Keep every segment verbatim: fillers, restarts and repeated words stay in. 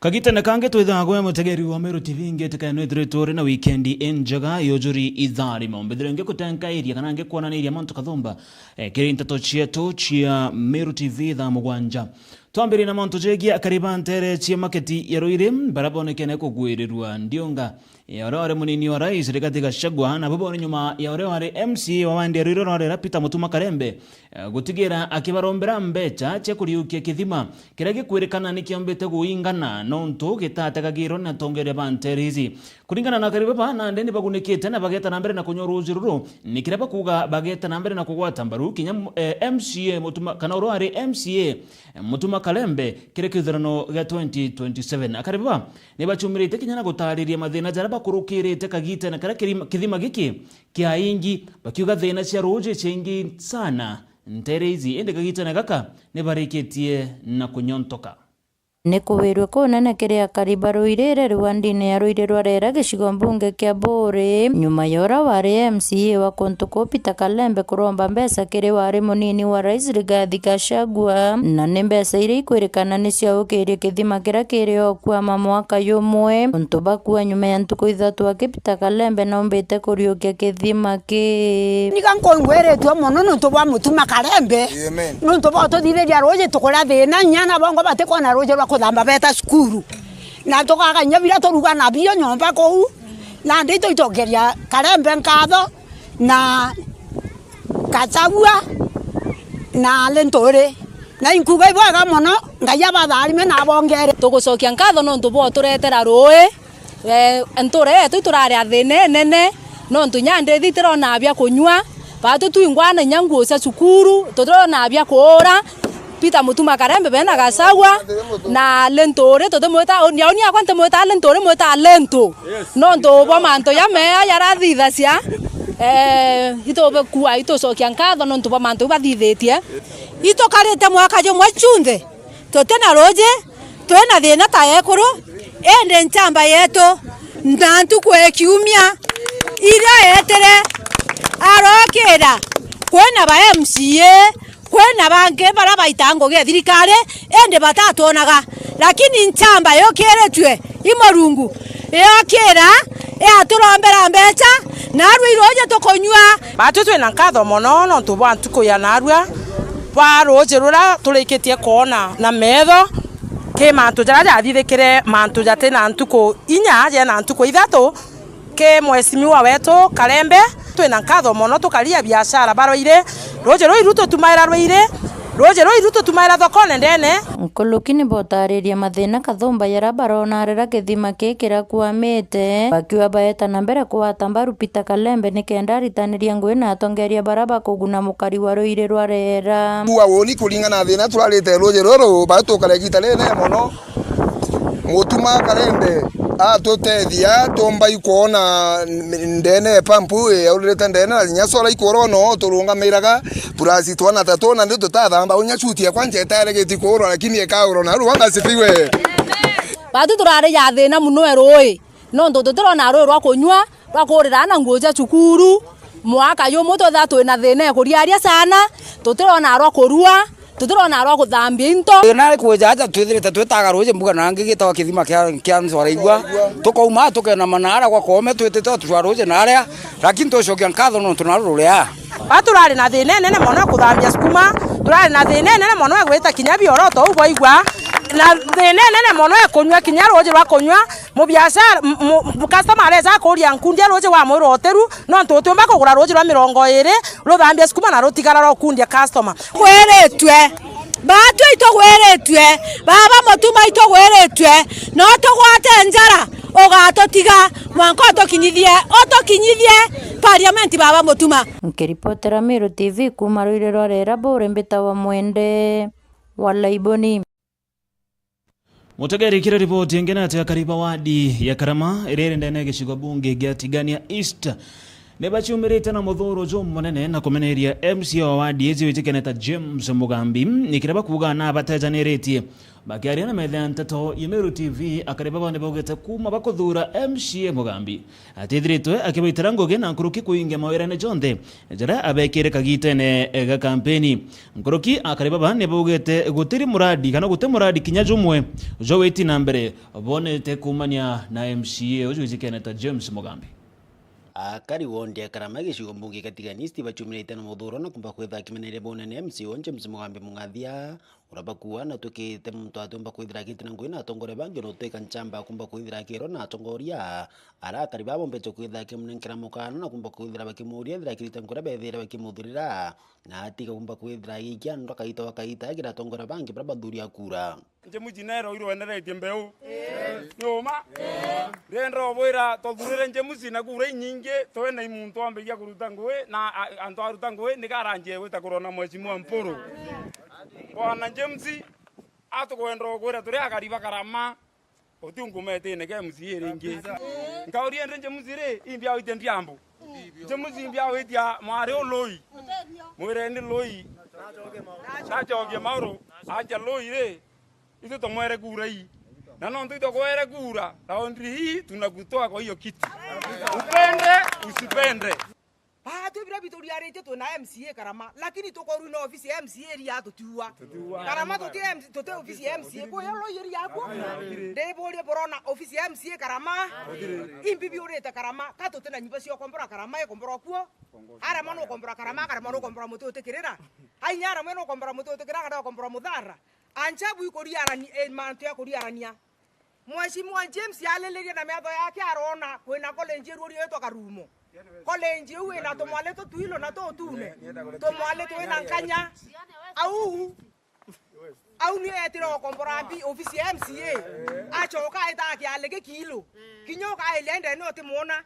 Kagitene kangi twithagwe mutegeri wa Meru T V, ngitikene nwithiritwe uri na wikendi injega yujuri itharimo. Mbithire ngikutenkairia kana ngikwonaniria mantu kathumba, eh, kiri nteto cietu cia Meru T V thaa mugwanja. Twambirie na mantu jegie akari ba ntere cia maketi ya Ruiri, baria bonekene kugwirirua ndiunga ya uria wari munini wa rais Rigathi Gachagua, nabo bori nyuma ya uria wari M C A wa wandi ya Ruiri rwa Rera Peter Mutuma Karembe, eh, gutigira akibarombera mbecha cia kuriukia kithima kiria gikwirikana ni kiombite guingana nontu gitategagirwe ni atongeria ba ntere ici. Kuringana na akari baba, nandi ni bagunikite na bageta na mbere na kunywa ruuji ruru, ni kiria bakuuga bageta na mbere na kugwata mbaru kinya, eh, M C A Mutuma, kana uria wari M C A, eh, Mutuma Karembe kiri kithurano gia twenty twenty-seven. Akari baba ni bacumirite kinya na gutaariria mathina jaria bakurukirite kagitene karia kirima-, kithima giki kiaingi, bakiuga thina cia ruuji ciaingi sana ntere ici, indi kagitene gaka ni barikitie na kunyontoka. Ni kuwirwe kunene kiri akari ba Ruirire rwa ndini ya Ruiri rwa Rera gicigo mbunge kia Buuri, nyuma ya uria wari M C A wa kuntu kuu Peter Kalembe kuromba mbeca kiri wari munini wa rais Rigathi Gachagua, na ni mbeca iria ikwirikana ni ciaukirie kithima kiria kiri o kuama mwaka jumwe. Untu bakua nyuma ya ntuku ithatu aki Peter Kalembe naumbite kuriukia kithima ki. Niga nkungwiritue mono nontu bwa Mutuma Karembe. Amen. Nontu bwa ututhithiria ruuji tukuria thina, inya na bongo batikwona ruuji rwa kuthamba beta cukuru. Na tukaga inya biria turuga nabio nyomba kuu. Nandi itwicokeria Karembe nkatho na Gachagua na Linturi. Na inkuga ibwega mono, Ngai abatharime na abongere. Tugucokia nkatho nontu bwa uturetera ruui. Eh, ntuura yetu iturari a thina inene, nontu inya ndithi itirona bia kunyua, batu twingwana inya nguo cia cukuru, tutirona bia kuura. Peter Mutuma Karembe bena Gachagua, na Linturi tutimwita, niauni akwa ntimwita Linturi, mwita Lintu. Nontu bwa mantu jamea jarathithacia, eh, itubikua itucokia nkatho nontu bwa mantu bathithhitie. Itukarite mwaka jumwe cunthe, tuti na ruuji, twi na thina ta ekuru, indi nchamba yetu na ntuku e kiumia iria yeetire arokira, kwina ba M C A, kwina bangi baria baitaga ngugi ya thirikari, indi batatwonaga, lakini nchamba yukiritue i Murungu, yokira yaturombera mbecha, narua iruuji tukunyua. Batu twina nkatho mono nontu bwa ntuku ya narua, bwa ruuji ruria turikitie kwona na meetho, ki mantu jaria jathithikire, mantu jati na ntuku inya, jena ntuku ithatu, ki mheshimiwa wetu Karembe. Twina nkatho mono tukari a biashara ba Ruiri, ruuji ruu iru tutumaira Ruiri, ruuji ruu iru tutumaira thokone ndene. Nkuruki ni botaariria mathina kathumba jaria barona riria kithima kii kirakuamite, bakiuga baeta na mbere kugwata mbaru Peter Kalembe nikenda aritaniria ngugi na atongeria baria bakuguna mukari wa Ruiri rwa Rera. Kuuga uuni kuringana na thina turarite ruuji ruru, bau tukara igiita rinene mono. Mutuma Karembe atutethia, tumbai kwona ndene pampu yaurite ndene, na kinya sola ikurwa no turungamiraga, plus twana ta tuna ni tutathamba, unya chuti yakwa nchetaere giti kurwa, lakini ekaurwa na Ruanga sifiwe. Batu turari ja thina muno e ruui, nontu tutirona ruui rwa kunyua, rwa kurira ana nguo cia cukuru, mwaka jumwe twethira twina thina e kuriaria sana, tutirona rwa kurua, tutirona rwa kuthambia into. Thina ari kwija aja twithirite twitaga ruuji mbuga na angi gitawa kithima kia, kia Nzwara igua. Tukauma tukenama naara gwa Koome twitite o tucwa ruuji naaria, lakini tucokia nkatho nontu naru ruria. Ba turari na thina inene mono ya kuthambia sukuma, turari na thina inene mono ya gwita kinya bioroto uu bwaigua, na thina inene mono ya kunyua kinya ruuji rwa kunyua. Mubiashara, m-, mu-, mu-, customer areja akuria nkundia ruuji wa mwiro utiru, nontu utiumba kugura ruuji rwa mirongo iiri, ruthambia sukuma na rutigara rwa ukundia customer. Gwiritue. Batwi itugwiritue. Baba Mutuma itugwiritue. No tugwate njara, ugatutiga. Mwanka utukinyithie, utukinyithie parliament, Baba Mutuma. Nkiripotera Meru T V kuuma Ruiri rwa Rera, Buuri, mbitawa Mwende wa Laiboni. Mutegeri, kiri riboti ingi ni ati akari ba wadi ya Karama iria iri ndene ya gicigo bunge gia Tigania East Ni baciumirite na muthuro jumunene na kumeneria M C A wa wadi icio ijikene ta James Mugambi, ni kiria bakuuga na batejaniritie. Bakiaria na metha ya nteto ya Meru T V, akari baba ni baugite kuuma bakuthuura M C A Mugambi, atithiritwe akibaitira ngugi na nkuruki kuingia mawirene jonthe jaria abekire kagitene ga kampeni. Nkuruki akari baba ni baugite gutiri muradi kana guti muradi kinya jumwe jwa witi na mbere bonete kuumania na M C A uju ijikene ta James Mugambi. Akari wondi a Karama gicigo mbunge gia Tigania East baciumirite na muthuro na kumba kwithira akimeneria bunene M C A James Mugambi Mungathia, uria bakuuga na twikite muntu atiumba kwithira akite na ngugi na atongoria bangi ona utwika nchamba akumba kwithira akirwa na atongoria aria akari baa bombete kwithira akimunenkera mukana na kumba kwithira bakimuuria ethira akirita nkuria bethire bakimuthurira na atiga kumba kwithira agiikia ndwa kaita wa kaita agira atongoria bangi baria bathuria kura. James nero irweneretie mbeu. Ni uma? Ndenda ubwira, twathurire James na kura inyingi, twena i muntu ambiria kuruta ngugi, na a-, antu aruta ngugi, ni karanjie gwita kurona Mheshimiwa Mpuru. Bwana James, atukwenda ukwira turi akari ba Karama, uti unkumetine ke M C A ringi. Nkauria ndi James ri, imbi awitie ndiambu. James imbi awitia mwari u Lui. Mwire ndi Lui. Nachokie mauru, acha Lui ri. Itwe tumwere kura hii. Na nontu itwe kwere kura, raundi hii tunakutoa kwa hiyo kiti. Upende, usipende. Baatwi biria bituriaritie twina M C A Karama, lakini tukorwi na ofisi ya M C A iria tutiua. Karama tuti M-, tuti ofisi ya M C A, kuyo loyeri yaku. Ndiburie burona ofisi ya M C A Karama. Imbi biurite Karama, ka tuti na nyumba cia ukombora Karama, ikombora kuo. Aremwa nukombora Karama, akaremwa nukombora muti utikirira. Ainya aremwe nukombora muti utikirira, kana ukombora muthara. Ancha bwikuriarani-, eh, mantu ya kuriarania. Mheshimiwa James alilirie na metho yake arona kwina college irurio yetwa Karumo. College iu ina tumwali tutwilo na tutune. Tumwali twina nkanya. Au, au nio etire ukombora mbi ofisi ya M C A. Achoka aita akiale gikilo. Kinya ukailia ndene utimwona.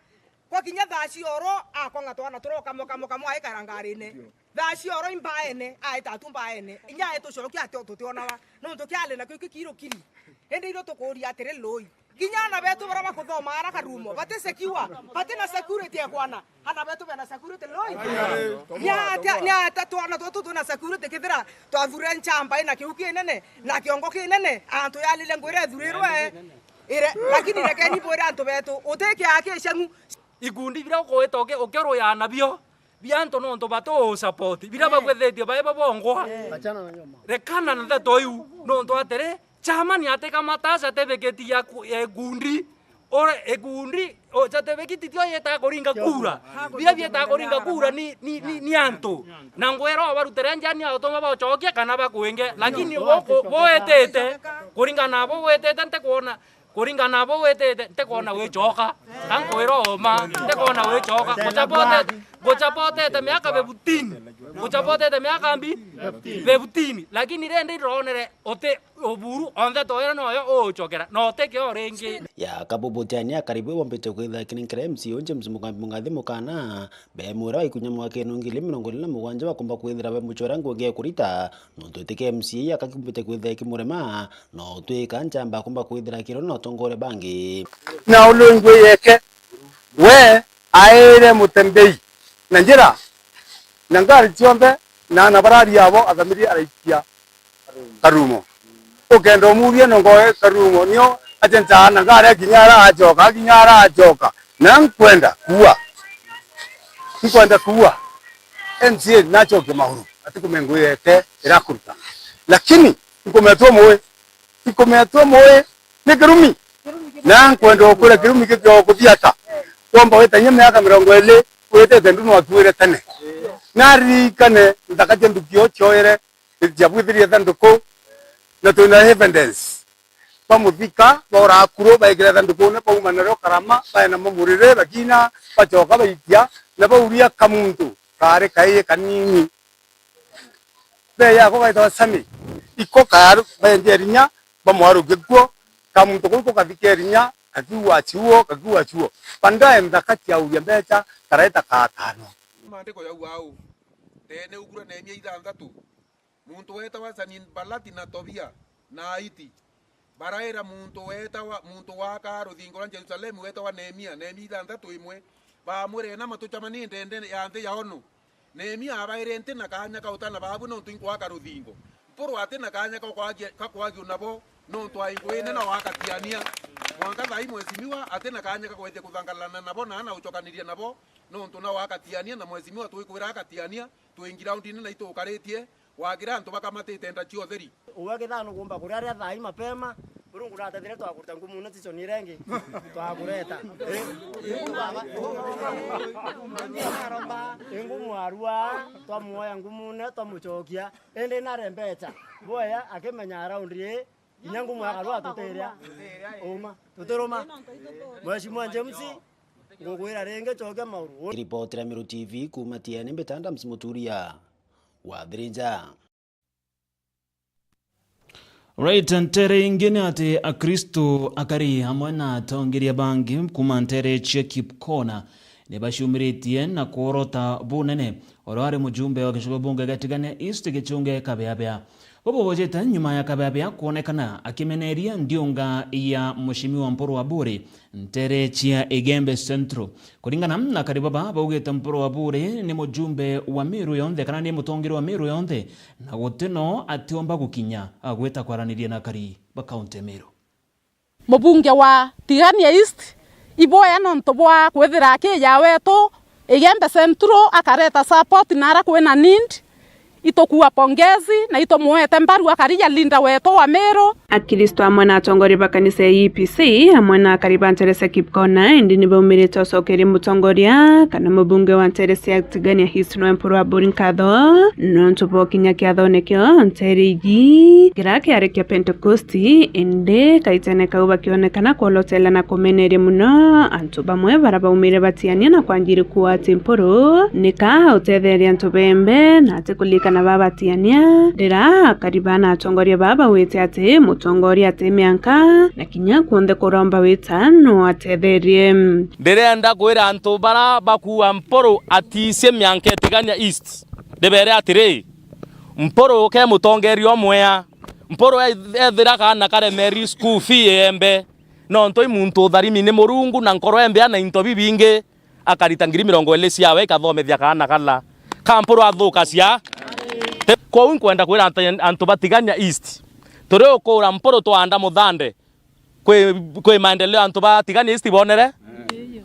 Kwa kinya thaa cia oro, akwang'a twana turoka moka moka mwaikara ngarine. Thaa cia oro imbaene, aeta tu mbaene. Inya etucokia ati tutionaga. Nontu kiale nakio kikirukiri. Indi iro tukuria atiri Lui. Kinya ana betu bara bakuthoma ara Karumo, bati secure, bati na security ya kwana. Ana betu bena security Lui. Ni ata, ni ata twana tutu twina security kithira twathure nchamba ina kiu kinene, na kiongo kinene, antu yalile ngwire ethurirwe. Ire, lakini rekeni bwire antu betu, uti kiaa kiceng'u. Ikundi biria ukwita uki-, ukiruyaa nabio, bia antu nontu batu support, biria bagwithitie bai babongwa. Achana na nyuma. Rekana na ndeto iu, nontu atiri, chairman atikamata certificate ya ku-, ya ikundi, ore ikundi, o certificate tio yetaga kuringa kura. Bia bietaga kuringa kura ni, ni, ni, ni antu. Na ngwira o barutire njani autuma bacokia kana bakwinge, lakini bo-, bo-, bowetete, kuringana na bo wetete ntikwona, kuringana na bo witite, ntikwona wicoka. Ka nkwira uma, ntikwona wicoka. Ngucabotete, ngucabotete miaka fifteen. Ngucabotete miaka mbi? Fifteen. Lakini rindi ndironere uti uburu, onthe toira noyo uucokera, na uti kio ringi. Ya kabubu tiani akaribu bombite kwitha kinenkera M C A James Mugambi Mungathi mukana, bemwira waikunya mwakene ngiri mirongo iri na mugwanja bakumba kwithira bemuchwera ngugi ya kurita, nontu itike M C A akakumbite kwithira ikimurema, no utwika nchamba akumba kwithira akirona na utongoria bangi. Na ulungwi yeke, we aire mutembei na njira, na ngari cionthe, na ana barari abo athamirie araikia Karumo. Ukenda umurie no ngoe Karumo, nio acentaa na ngari akinya ara acoka, akinya ara acoka. Na nkwenda kuua. Nkwenda kuua. M C A nacokie mauru. Ati kumengwirete irakuruta. Lakini nkumetwa mui. Ikumetwa mui ni kirumi. Na nkwenda ukwira kirumi gikio kuthiata. Kwamba witanyia miaka mirongo iri, witite ndu no akuire tene. Naririkane nthaka cia nduki o cioire, ciabwithirie thanduku, na twina evidence. Bamuthika, baura akuru, baikire thandukune, bauma nario Karama, baena mamurire, bakina, bacoka baikia, na bauria kamuntu kaari kaii kanini. Mbere yako gaitagwa Sami. Iko kayaru, baendia rinya, bamwarukia kuo, kamuntu kau ko kathike rinya, kakiua chuo, kakiua chuo. Baadaye nthaka ciauria mbeca, kareta kaatano. Maandiko yauga au, tene ukura Nehemia ithanthatu, muntu weetawa Sanibalati na Tobia na Aiti, baraira muntu weetawa, muntu waakaa ruthingo rwa Jerusalemu weetawa Nehemia, Nehemia ithanthatu imwe, Bamwire, "Inama tucemanie ndende ya nthi ya onu." Nehemia abaire, "Nti na kaanya ka utana babu nontu inkwaka ruthingo." Mpuru ati na kaanya ka kwagia-, ka kwagiu nabo nontu ai nguine na wakatiania. Mwanka thaa ii mheshimiwa ati na kaanya ka kwethia kuthangalana nabo na na ucokaniria nabo nontu na wakatiania, na mheshimiwa twikwira akatiania, twi groundini na itukaritie, wagira antu bakamatite nda cia utheri. Uwe kithano kuumba kuria aria thaa ii mapema, Murungu natethire twakuruta ngumune season iria ingi, twakureta. Eh, ingu mwarua, twamuoya ngumune, twamucokia, indi nare mbeca. Boya akimenya around ii, kinya ngumu akarua tutiria. Uma, tutiruma. Mheshimiwa James, ngugwira ringi, cokia mauru. Kiripotera Meru T V kuuma Tiene, mbita Adams Muturia wa Thirija. Right, nteere ingi ni ati Akristu akari amwe na atongeria bangi kuuma nteere cia Kipkona ni baciumiritie na kworota bunene uria wari mujumbe wa gicigo bunge gia Tigania East Gichunge Kabeabea. Bubu bujite nyuma ya Kabeabea kwonekana akimeneria ndiunga ya Mheshimiwa Mpuru Aburi nteere cia Igembe Central. Kuringana na akari baba, baugite Mpuru Aburi ni mujumbe wa Meru yonthe kana ni mutongeria wa Meru yonthe, na guti no atiumba gukinya agwita kwaraniria na akari ba kaunti ya Meru. Mubunge wa Tigania East, iboya nontu bwa kwithira akija wetu Igembe Central akareta support nara kwina need. Itukua pongezi na itumwete mbaru akarija leader wetu wa Meru. Akristo amwe na atongoria ba kanisa ya E P C, amwe na akari ba nteere cia Kipkona, indi ni baumirite ucokeria mutongoria kana mubunge wa nteere cia Tigania East Noah Mpuru Aburi nkatho nontu bwa ukinya kiathone kio nteere iji, kiria kiari kia Pentecost, indi kaitene kau bakionekana kwolotela na kumeneria muno antu bamwe bara baumire batiania na kwanjiri kuuga ati Mpuru nika utetheria antu bembe na ati kulikana babatiania. Ndira akari baa na atongoria baa bawite ati mutongoria ati mianka na kinya kuonthe kuromba wita no atetherie. Ndirenda kwira antu bara bakuuga Mpuru atiicie mianka e Tigania East, ndibere atiri, Mpuru ke mutongeria umwea. Mpuru ethira kaana karemeri school fee iembe, nontu i muntu utharimi ni Murungu na nkoro embea na into bibingi, akarita ngiri mirongo iri ciawe ikathomethia kaana kala. Ka Mpuru athukacia? Kwou nkwenda kwira antu, antu ba Tigania East, turi ukuura Mpuru twaanda muthande, kwi, kwi maendeleo antu ba Tigania East bonere?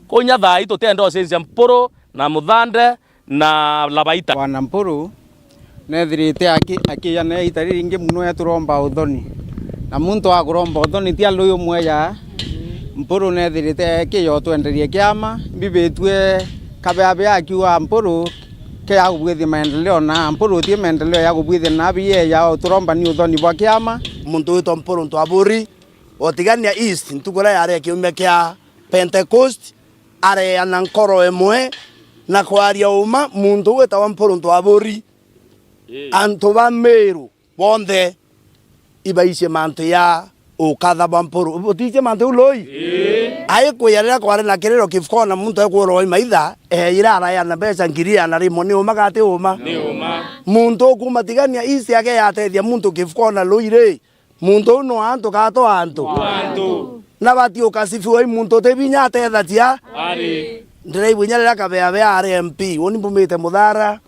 Kuu nya thaa ii tutienda ucenjia Mpuru na muthande na Labaita. Bwana Mpuru nethirite aki-, akiya na ita riringi muno eturomba uthoni. Na muntu akuromba uthoni ti alui umwe ya Mpuru nethirite akiya utwenderie kiama, mbibitue Kabeabea akiuga Mpuru ke ya kubwithia maendeleo na Mpuru uti maendeleo ya kubwithia na biye ya uturomba ni uthoni bwa kiama. Muntu witwa Mpuru Ntwaburi o Tigania East, ntuku iria yari kiumia kia Pentecost, areana nkoro imwe na kwaria uma muntu uu witagwa Mpuru Ntwaburi. Ii. Antu ba Meru bonthe ibaicie mantu ya ukatha bwa Mpuru. Butiicie mantu jau lui? Ii. Aikwia riria kwari na kiriro Kipkona muntu aikwirwa i maitha, eeyire araeana mbeca ngiri igana rimwe, ni uma kana ti uma? Ni uma. Muntu ukuuma Tigania East age yatethia muntu Kipkona lui ri, muntu uu no antu kana to antu? No antu. Na bati ukasifiwa i muntu uti binya atethagia? Ari. Ndiraigua inya riria Kabeabea ari M P, uni mbumite Muthara,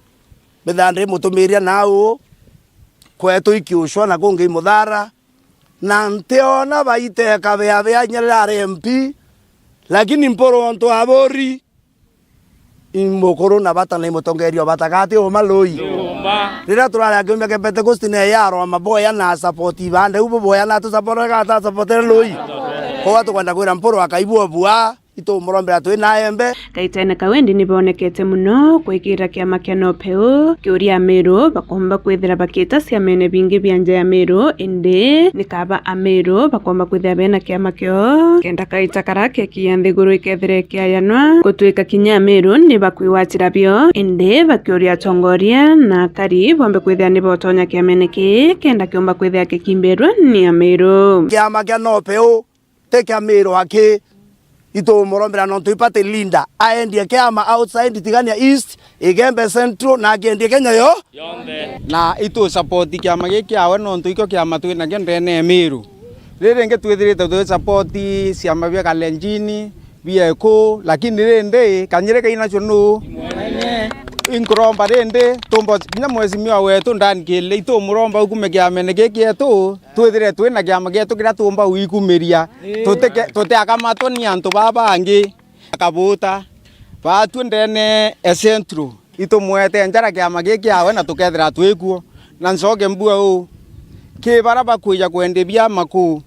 mitha ndimutumiria nau kwetu i Kiucwa na kungi i Muthara, na ntiona baite Kabeabea inya riria ari M P, lakini Mpuru ontu aburi, i mukuru na bata na i mutongeria o bata kana ti uma lui? Ni uma. Riria turari a kiumia kia Pentecost, neeye aroma boya na support ibande, u buboya na atusapotere kana atasapotere lui? Koguo tukwenda kwira Mpuru akaibua bua, itumurombera twi na embe. Kaitene kau indi ni bonekete muno kwikira kiama kia NOPEU kiuria Ameru bakomba kwithira bakita ciamene bingi bia nja ya Meru, indi ni kaba Ameru bakomba kwithira bena kiama kio kenda kaita karia kekiya nthiguru ikethira ikiayanwa gutwika kinya Ameru ni bakwigwatira bio, indi bakiuria atongoria na akari bombe kwithira ni botonya kiamene kii kenda kiumba kwithira kikimbirwa ni Ameru. Kiama kia NOPEU ti kia Meru aki, itumurombera nontu i party leader aendie kiama outside Tigania East, Igembe Central na akiendie Kenya yo. Yonthe. Na itu support kiama giki kiawe nontu ikio kiama twinakio ndene ya Meru. Riri ringi twithirite twi support ciama bia Kalenjini, Bia iku, lakini rindi, kanyiri kai nacio nu? Inkuromba rindi, tumbo kinya mheshimiwa wetu Dan Kili, itumuromba ukume kiamene giki gietu, twithire twina kiama gietu kiria tuumba gwikumiria. Tutike-, tutiakamatwa ni antu baa bangi. Akabuta, baatue ndene ya Central, itumwete njara kiama giki kiawe na tukethira twikuo. Na ncoke mbua uu, ki bara bakwija kwendia biama kuu,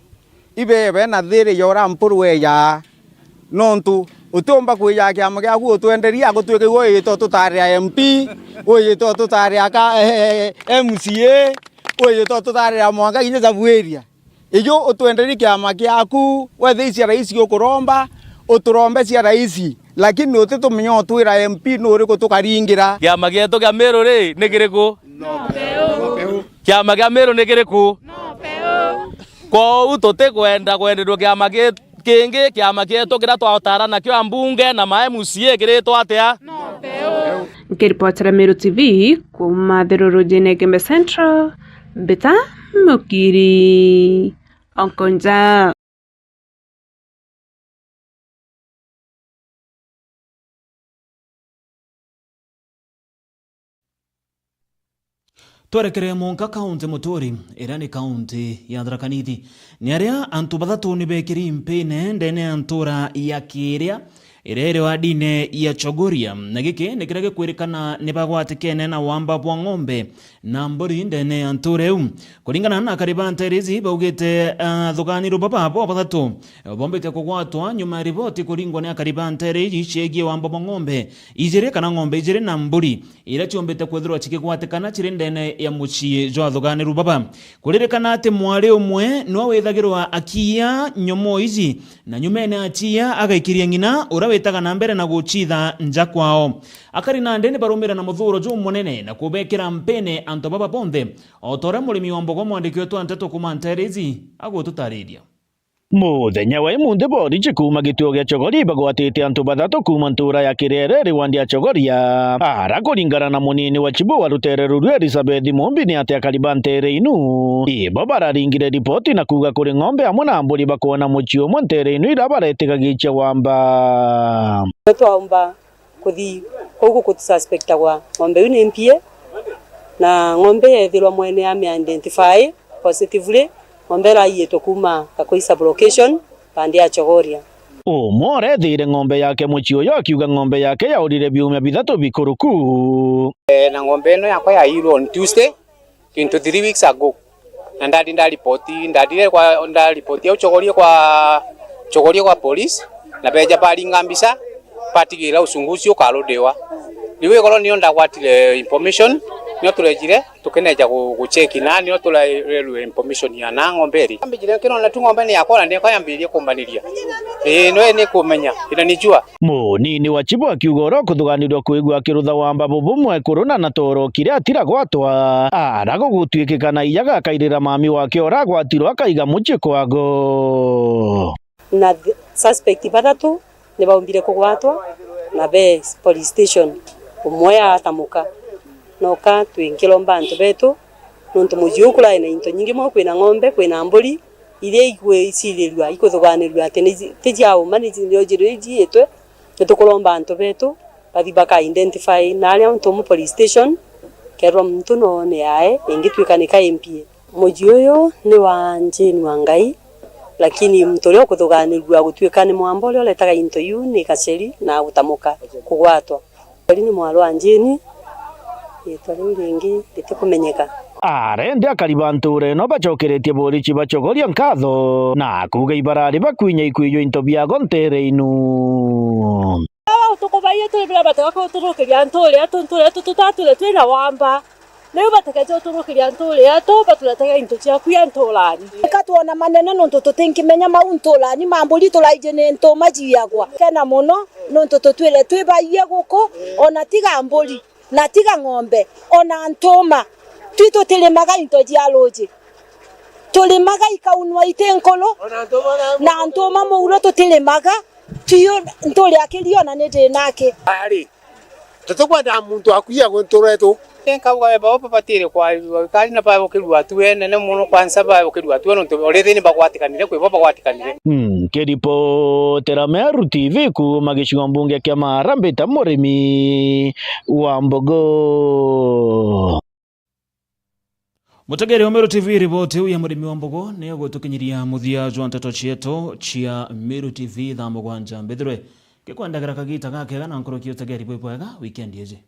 ibe bena thiri ya uria mpuru eyaa. Nontu utiumba kwija kiama giaku utwenderia, gutwike iwe wijite ututarira M P, wijite ututarira ka, M C A, wijite ututarira mwanka kinya sub area. Iju utwenderie kiama giaku, wethira cia raisi ukuromba, uturombe cia raisi, lakini utitumenye utwira M P nuriku tukaringira. Kiama gietu kia Miru ri, ni kiriku? Kiama kia Miru ni kiriku? Kwou tutikwenda kwenderua kiama ki-, kingi, kiama gietu kiria twatara nakio ambunge na ma M C A kiritwa atia? Nkiripotera Meru T V kuuma Thirurujine Igembe Central, Mbita Mukiri, Onkonja. Twerekere mwanka kaunti muturi, iria ni kaunti ya Tharaka Nithi. Ni aria antu bathatu ni bekiri mpine ndene ya ntura ya Kiria, iria iri wadine ya Chogoria, na giki ni kiria gikwirikana ni bagwatikene na wamba bwa ng'ombe na mburi ndene ya ntura iu. Kuringana na akari ba ntere ici, baugite, ah, athuganiru baba bo bathatu bombite kugwatwa nyuma ya riboti kuringwa ni akari ba ntere ici ciegie wamba bwa ng'ombe ijiri kana ng'ombe ijiri na mburi iria ciombite kwithirwa cikigwatikana ciri ndene ya mucii jwa athuganiru baba. Kuririkana ati mwari umwe niwe withagirwa akiia nyomoo iji, na nyumene aciia agaikiria ng'ina uria witaga na mbere na guciitha nja kwao. Akari nandi ni barumire na muthuuro jumunene na kubekira mpine antu baba bonthe, o ta uria murimi wa mbogo mwandiki wetu wa nteto kuuma ntere iji agututariria. Muthenya wa imunthi, borichi kuuma gituo gia Chogoria ibagwatite antu bathatu kuuma ntura ya Kirere iri wandi ya Chogoria. Ara kuringana na munini wa chibu wa rutere ruru Elizabeth Mumbi ni ati akari ba ntere inu ibo bararingire ripoti na kuuga kuri ng'ombe amwe na mburi bakwona mucii umwe ntere inu ira baretigagicia wamba. Twaumba kuthi kuu gukususpectagwa ng'ombe iu ni mpie, na ng'ombe yeethirwa mwene ame identify positively, ng'ombe ira aiitwe kuuma Kakui sub location, bandi ya Chogoria. Umwe ureethiire ng'ombe yake mucii uyu akiuga ng'ombe yake yaurire biumia bithatu bikuruku. Eh, na ng'ombe ino yakwa yairwe on Tuesday, into three weeks ago. Na ndadi ndaripoti, ndadire kwa, ndaripoti au Chogoria kwa, Chogoria kwa police, na beja baringa mbica, batigira uchunguzi ukarudiwa. Riu ikorwo nio ndagwatire information, nio turejire, tukeneja gu-, gucheki na nio turerwe information ya na ng'ombe iri. Ambijire kirona tu ng'ombe ni yakwa na niko yambiririe kumbaniria. Ii, nwe ni kumenya, inanijua. Munini wa chibu akiuga uria ukuthuganirua kwigua akirutha wamba bubu mwekuru na natoro kiri atiragwatwa. Ara gugutwikika na iya gakairira mami wake uragwatirwe akaiga mucii kwago. Na th-, suspect bathatu ni baumbire kugwatwa na be police station, umwe atamuka. Noka twinkiromba antu betu, nontu mucii uu kurai na into nyingi mono, kwina ng'ombe, kwina mburi, iria igwicirirua, ikuthuganirua ati ni, ti cia uma, ni ci-, ni ojirwe ijiitwe, ni tukuromba antu betu bathi baka identify na aria untu umu police station, kerwa muntu noone yae, ingitwika ni ka M P A. Mucii uyu ni wa Jane Wangai, lakini muntu uria ukuthuganirua gutwika ni mwamba uria uretaga into iu ni Gacheri na gutamuka kugwatwa. Gacheri ni mwari wa Jane, riitwa riu ringi ritikumenyeka. Arendi akari ba ntuura ino bacokeretie borichi ba Chogoria nkatho na kuuga ibarari bakwinya ikwijwa into biago ntere inu. Aba tukubaie turi bira batega kuturukiria ntuura yetu, ntuura yetu tutature twina wamba. Riu bategeete uturukiria ntuura yetu, baturetega into ciaku ya ntuurani. Ika twona manene nontu tutinkimenya mau ntuurani ma mburi turaiji ni ntuma ciagwa. Kena mono nontu tutwire twi baie guku, ona tiga mburi, na tiga ng'ombe, ona ntuma. Twi tutirimaga into cia ruuji. Turimaga ikaunwa iti nkuru, na ntuma muuro tutirimaga. Tio ntuura akiri ona ni ndinaki. Ari, tutikwenda muntu akuia guntu rwetu. Nkauga babo babatire kwarirua, kari na baukirua tu enene mono, kwanza baukirua tu nontu already ni bagwatikanire, kwi bo bagwatikanire. Nkiripotera Meru T V kuuma gicigo mbunge kia Maara, mbita Murimi wa Mbogo. Mutegeri wa Meru T V, riboti iu ya Murimi wa Mbogo niyo gutukinyiria muthia jwa nteto cietu cia Meru T V thaa mugwanja. Mbithirwe ngikwendagira kagita gakega na nkuruki utegeri bwibwega weekend iji.